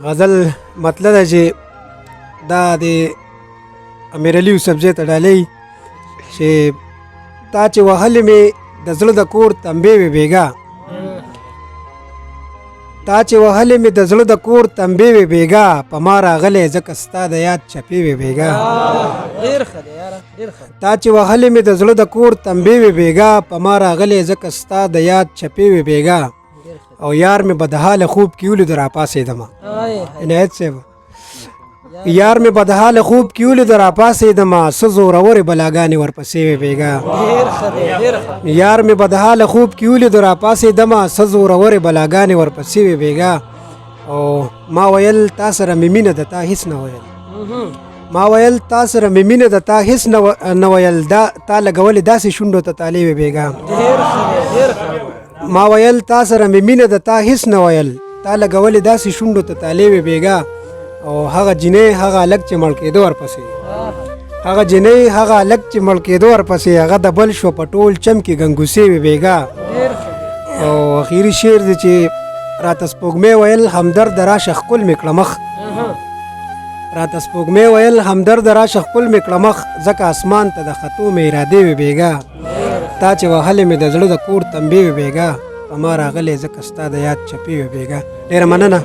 غزل مطلب ده چې دا د امیر علي یوسفزي ته ډالۍ چې تا چې وهلې مې د زړه د کور تنبې وې بیګا، تا چې وهلې مې د زړه د کور تنبې وې بیګا، په ما راغلی ځکه ستا د یاد چپې وې بیګا. ډېر ښه دی یاره، ډېر ښه. تا چې وهلې مې د زړه د کور تنبې وې بیګا، په ما راغلی ځکه ستا د یاد چپې وې بیګا، او یار مې بدحاله خوب کې ولید راپاڅېدمه. عنایت صاحب، یار مې بدحاله خوب کې ولید راپاڅېدمه، څه زورورې بلاګانې ورپسې وې بیګا. یار مې بدحاله خوب کې ولید راپاڅېدمه، څه زورورې بلاګانې ورپسې وې بیګا. او ما ویل تا سره مې مینه ده، تا هیڅ نه ویل. ما ویل تا سره مې مینه ده، تا هیڅ نه ویل، دا تا لګولې داسې شونډو ته تالې وې بیګا. ما ویل تا سره مې مینه ده، تا هیڅ نه ویل، تا لګولې داسې شونډو ته تالې وې بیګا. او هغه جینۍ هغه هلک چې مړ کېدو ورپسې، هغه جینۍ هغه هلک چې مړ کېدو ورپسې، هغه د بل شو په ټول چم کې ګنګوسې وې بیګا. او اخیري شعر دی چې راته سپوږمۍ ویل همدرد راشه ښکل مې کړه مخ، راته سپوږمۍ ویل همدرد راشه ښکل مې کړه مخ، ځکه اسمان ته د ختو مې ارادې وې بیګا. تا چې وهلې مې د زړه د کور تنبې وې بیګا، په ما راغلې ځکه ستا د یاد چپې وې بیګا. ډېره مننه.